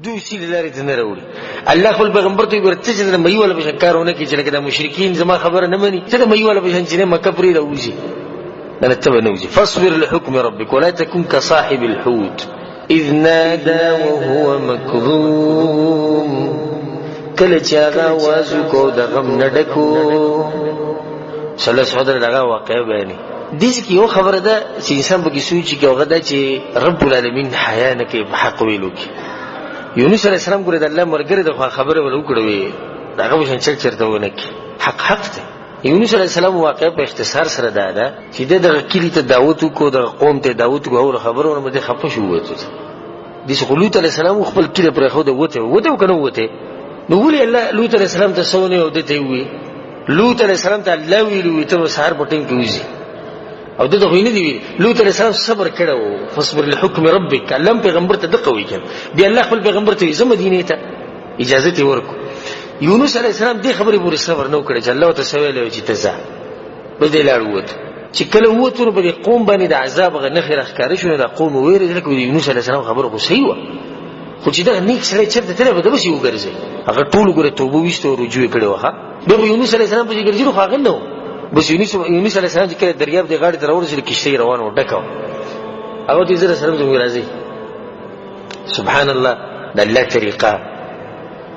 دوی سیل لارې ته نه راوړي. الله خپل پیغمبر ته وګوره، ته چې د مئی والا په شان کار ونه کړې، چې لکه دا مشرکین زما خبره نه مني، ته د مئی والا په شان چې نه مکه پرېږده ووځي، نه نه، ته به نه وځې. فاصبر لحکم ربک ولا تکن کصاحب الحوت اذ نادى وهو مکظوم. کله چې هغه اواز وکړو د غم نه ډکو. صلی الله علیه وسلم دغه واقعه بیانوي. دې کې یو خبره ده چې انسان پکې سوچ کوي، هغه دا چې رب العالمین حیا نه کوي په حق ویلو کې. یونس علیه السلام ګوره د الله ملګری د خو خبره ول وکړه وي، د هغه په شان چل چېرته ونه کړي. حق حق دی. یونس علیه السلام واقعه په اختصار سره دا ده چې ده دغه کلي ته دعوت وکړو، دغه قوم ته دعوت وکړو، هغه خبره ونه دی خفه شو ووتو. داسې خو لوط علیه السلام خپل کلي پرېښوده ووتی، ووتی او که نه ووتی؟ نو ولې الله لوط علیه السلام ته څه ونه او ده ته یې وویل؟ لوط علیه السلام ته الله ویلي وي ته به سهار په ټیم کې وځي، او ده ته خو یې نه دي ویلي. لوط علیه السلام صبر کړی و، فاصبر لحکم ربک. الله هم پیغمبر ته دقه وایي که نه، بیا الله خپل پیغمبر ته وایي ځه مدینې ته، اجازه یې ورکړو. یونس علیه السلام دې خبرې پورې صبر نه و کړی چې الله ورته څه ویلی و چې ته ځه، بس دی لاړ ووت. چې کله ووتو نو په دې قوم باندې د عذاب هغه نښې راښکاره شو، نو دا قوم ووېرېدل، لکه د یونس علیه السلام خبره خو صحیح وه، خو چې دغه نیک سړی چېرته تللی به دغسې وګرځي. هغه ټولو ګوره توبه ویسته او رجوع یې کړې وه. بیا به یونس علیه السلام پسې ګرځي، خو هغه نه و. بس یونس علیه السلام چې کله دریاب د غاړې ته راورسېد، کښتۍ روانه وه ډکه وه، هغه ته یې زه سره زموږ راځئ. سبحان الله، د الله طریقه.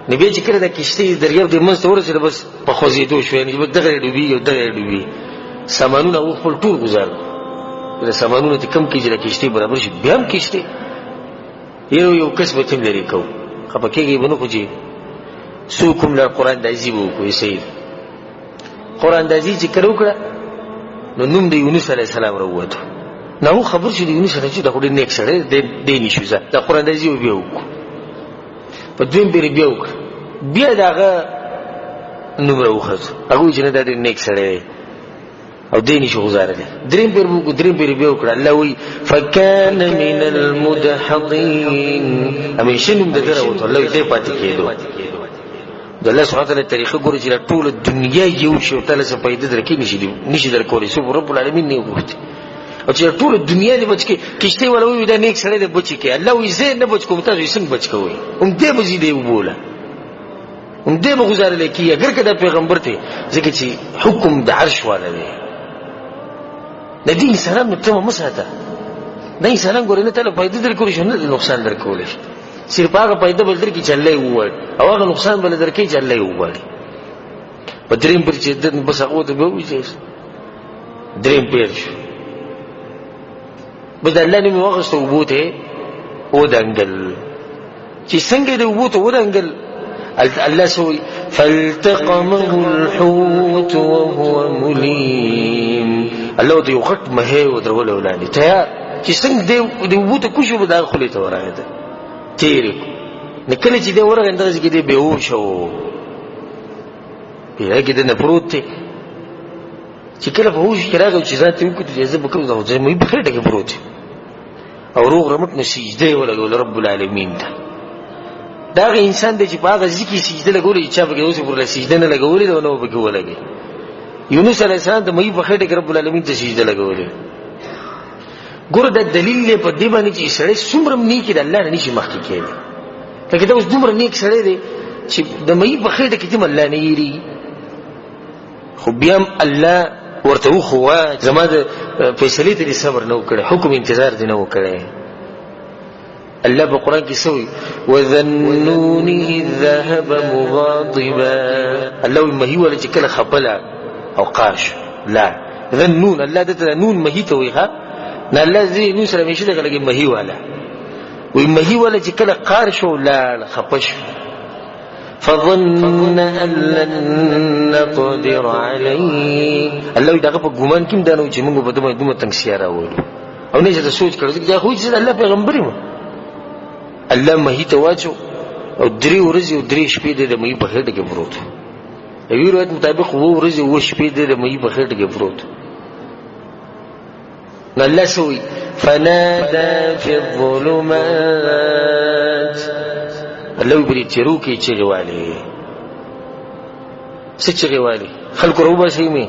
نو بیا چې کله د کښتۍ دریاب د منځ ته ورسېده، بس په خوځېدو شو، یعنې بس دغه یې ډوبېږي او دغه یې ډوبېږي. سامانونه هغو خپل ټول ګوزار کړو، د سامانونه ته کم کړي چې د کښتۍ برابر شي، بیا هم کښتۍ یو یو کس به تم لرې کوو، خفه کېږي به نه، خو چې څوک هم لار قرآن اندازي به وکړو. صحیح قرآن اندازي چې کله وکړه نو نوم د یونس علیه السلام راووتو. نو هغه خبر شو د یونس علیه چې دا خو ډېر نیک سړی دی، دی نه شو ځه دا قرآن اندازي به بیا وکړو. په دویم پېرې بیا وکړه، بیا د هغه نوم راوخوت، هغه وایي چې نه دا ډېر نیک سړی دی او دی نشي گزارلی. دریم پیر وکړو، دریم پیر بیا وکړه. الله وایي فکان من المدحضین، همیشه نوم د ده راووتو. الله وایي دی پاتې کېدو. د الله سبحانه وتعالی طریقه ګوري چې ټوله دنیا یو شي او تا له څه فایده درکوي نشي درکولی، څوک رب العالمین نه غوښتي. او چې ټوله دنیا دې بچ کړي، کښتۍ والا وایي دا نیک سړی دی بچ کړي، الله وایي زه نه بچ کوم، تاسو یې څنګه بچ کوئ؟ هم دی به ځي دی وبوله، هم دی به ګزارلی کېږي، اګر که دا پیغمبر دی، ځکه چې حکم د عرش والا دی. د دې انسانانو تمه مه ساته، دا انسانان ګورې نه تا له فایده درکولی شي نه نقصان درکولی شي، صرف هغه فایده به درکړي چې الله یې وغواړي او هغه نقصان به درکوي چې الله یې وغواړي. په دریم پیر چې ده بس هغه ورته بیا ووایي چې دریم پیر شو، بس د الله نوم یې واخیسته، اوبو ته یې ودانګل. چې څنګه یې د اوبو ته ودانګل، الله څه وایي؟ فالتقمه الحوت وهو ملیم. الله ورته یو غټ مهی ودرولی ولاندې تیار، چې څنګه دی د اوبو ته کوز شو، به د هغه خولې ته ورغی، ده تېر یې کړو. نو کله چې دی ورغی دغسې کې دی بېهوښه و، پیره کې دننه پروت دی. چې کله په هوش کې راغی چې ځان ته یې وکتل چې زه به کوم ځای زه مې په خېټه کې پروت یم او روغ رمټ، نو سجده یې ولګوله رب العالمین ته. دا هغه انسان دی چې په هغه ځای کې سجده لګولې چې چا پکې اوس پورې سجده نه لګولې ده او نه به پکې ولګوي. یونس علیه السلام د مې په خېټه کې رب العالمین ته سجده لګولې. ګوره دا دلیل دی په دې باندې چې سړی څومره هم نیکي د الله نه نشي مخکې کېدی. لکه دا اوس دومره نیک سړی دی چې د مې په خېټه کې هم الله نه یېرېږي، خو بیا هم الله ورته وښووه زما د فیصلې ته دې صبر نه وکړی، حکم انتظار دې نه وکړی. الله په قرآن کې څه وایي؟ وذنون اذ ذهب مغاضبا. الله وایي مهي والا چې کله خپله او قار شو لاړ. ذنون الله دته نون مهي ته وایي، ښه نه الله دې نون سره همیشه دغه لګي مهي والا وایي. مهي والا چې کله قار شو لاړ خپه شو، فظن ان لن نقدر عليه. الله وایي دغه په ګمان کې هم دا نه و چې موږ به دومره دومره تنګسیا راولو او نه چې سوچ کړو، ځکه دا خو چې الله پیغمبر یم. الله مهي ته واچو او درې ورځې او درې شپې دی د مهي په خېټه کې پروت. د یو روایت مطابق اووه ورځې اووه شپې دی د مهي په خېټه کې پروت. نو الله څه وایي؟ فنادى في الظلمات. الله وایي په دې تیرو کې چیغې والې. څه چیغې والې؟ خلکو راوباسئ مې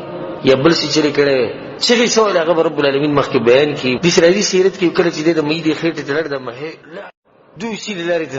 یا بل څه چیغې کړی وی. چیغې څه والې هغه به رب العالمین مخکې بیان کړي. داسې راځي سیرت کې کله چې دی د مهي دې خېټې ته لاړ، د مهي دوی سیلې لارې ته